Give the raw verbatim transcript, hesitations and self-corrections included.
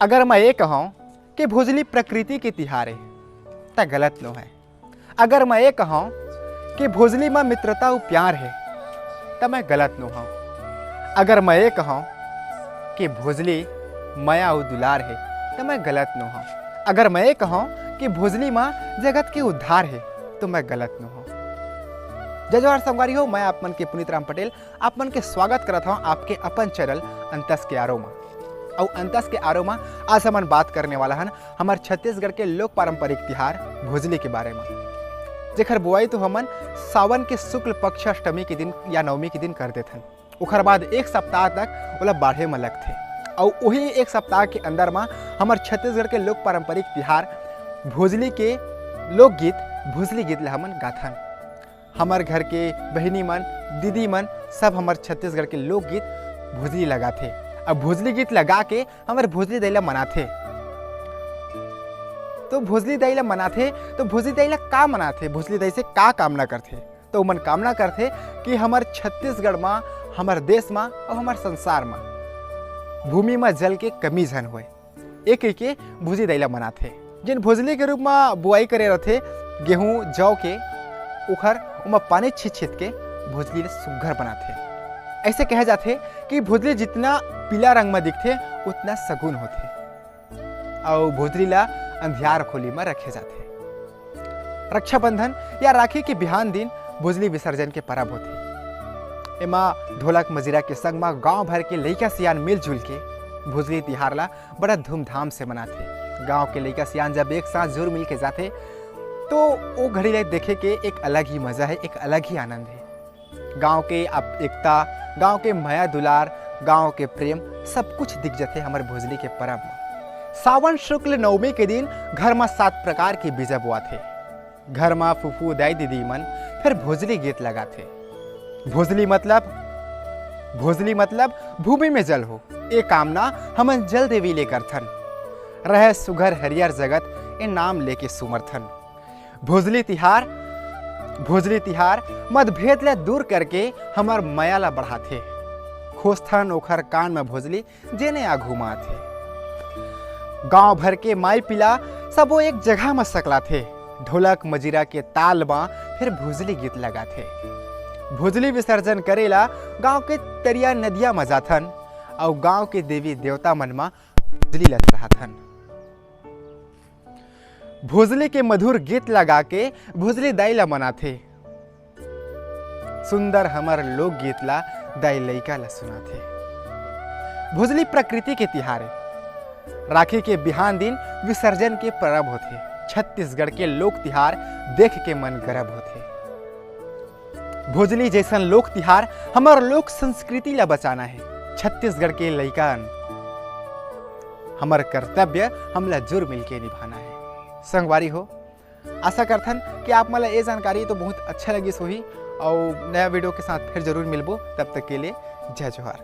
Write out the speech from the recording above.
अगर मैं ये कहूँ कि भोजली प्रकृति के तिहार हे, त गलत नो हे। अगर मैं ये कहूँ कि भोजली म मित्रता अउ प्यार हे, त मैं गलत नो हूँ। अगर मैं ये कहूँ कि भोजली मया अउ दुलार हे, त मैं गलत नो हूँ। अगर मैं ये कहूँ कि भोजली म जगत के उद्धार हे, तो मैं गलत नो हूँ। जय जोहार संगवारी हो, मैं आप मन के पुनीत राम पटेल, आप मन के स्वागत करत हूँ आपके अपन चैनल अंतस के आरो मा। अउ अंतस के आरो मा आज हमन बात करने वाला हन हमर छत्तीसगढ़ के लोक पारंपरिक तिहार भोजली के बारे मा, जेखर बुआई तो हमन सावन के शुक्ल पक्ष अष्टमी के दिन या नवमी के दिन कर देथन। ओखर बाद एक सप्ताह तक ओला बाढ़े म लगथे। अउ ओही एक सप्ताह के अंदर मा हमर छत्तीसगढ़ के लोक पारंपरिक तिहार भोजली के लोकगीत भोजली गीत ल हमन गाथन। हमर घर के बहिनी मन, दीदी मन, सब हमर छत्तीसगढ़ के लोकगीत भोजली लगाथे। अब भोजली गीत लगा के हमर भोजली दाई ला मनाथे। तो भोजली दाई ला मनाथे, तो भोजली दाई ला का मनाथे? भोजली दाई से का कामना करथे? तो ओमन कामना करथे कि हमर छत्तीसगढ़ मा, हमर देश मा अउ हमर संसार मा भूमि मा जल के कमी झन होय। ए कहिके भोजली दाई ला मनाथे। जेन भोजली के रूप म बुआई करे रथे गेहूं, जौ के, ओखर ओमा पानी छित छित के भोजली ल सुग्घर बनाथे। ऐसे कहे जाथे कि भोजली जितना पीला रंग म दिखथे, उतना सगुन होथे। अउ भोजली ला अंधियार खोली म रखे जाथे। रक्षाबंधन या राखी के बिहान दिन भोजली विसर्जन के परब होथे। एमा ढोलक मजीरा के संग म गांव भर के लइका सियान मिलजुल के भोजली तिहार ला बड़ा धूमधाम से मनाथे। गांव के लइका सियान जब एक साथ जुर मिल के जाथे, तो ओ घड़ी ला देखे के एक अलग ही मजा हे, एक अलग ही आनंद हे। गांव के आप-, एकता, गांव के मया दुलार, गांव के प्रेम, सब कुछ दिख जाथे हमर भोजली के परब म। सावन शुक्ल नवमी के दिन घर म सात प्रकार के बीजा बोआथे। घर म फूफू, दाई, दीदी मन फेर भोजली गीत लगाथे। भोजली मतलब, भोजली मतलब भूमि में जल हो, ए कामना हमन जल देवी ले करथन। रहे सुघर हरियर जगत, ए नाम लेके सुमरथन। भोजली तिहार, भोजली तिहार मतभेद ला दूर करके हमर मया ला बढ़ाथे। खोजथन ओखर कान म भोजली, जेने आघू म आथे। गांव भर के माई पिला सबो एक जगह म सकलाथे। ढोलक मजीरा के ताल म फेर भोजली गीत लगाथे। भोजली विसर्जन करे ला गांव के तरिया नदिया म जाथन अउ गांव के देवी देवता मन म भोजली ला चढ़ाथन। भोजली के मधुर गीत लगा के भोजली दाई ला मनाथे। सुंदर हमर लोकगीत ला दाई लइका ला सुनाथे। भोजली प्रकृति के तिहार हे। राखी के बिहान दिन विसर्जन के परब होथे। छत्तीसगढ़ के लोक तिहार देख के मन गरब होथे। भोजली जैसन लोक तिहार हमर लोक संस्कृति ला बचाना हे। छत्तीसगढ़ के लइकन, हमर कर्तव्य हमला जुर मिल के निभाना हे। संगवारी हो, आशा करथन कि आप मन ला ये जानकारी तो बहुत अच्छा लगिस होही, अउ नया वीडियो के साथ फिर जरूर मिलबो। तब तक के लिए जय जोहार।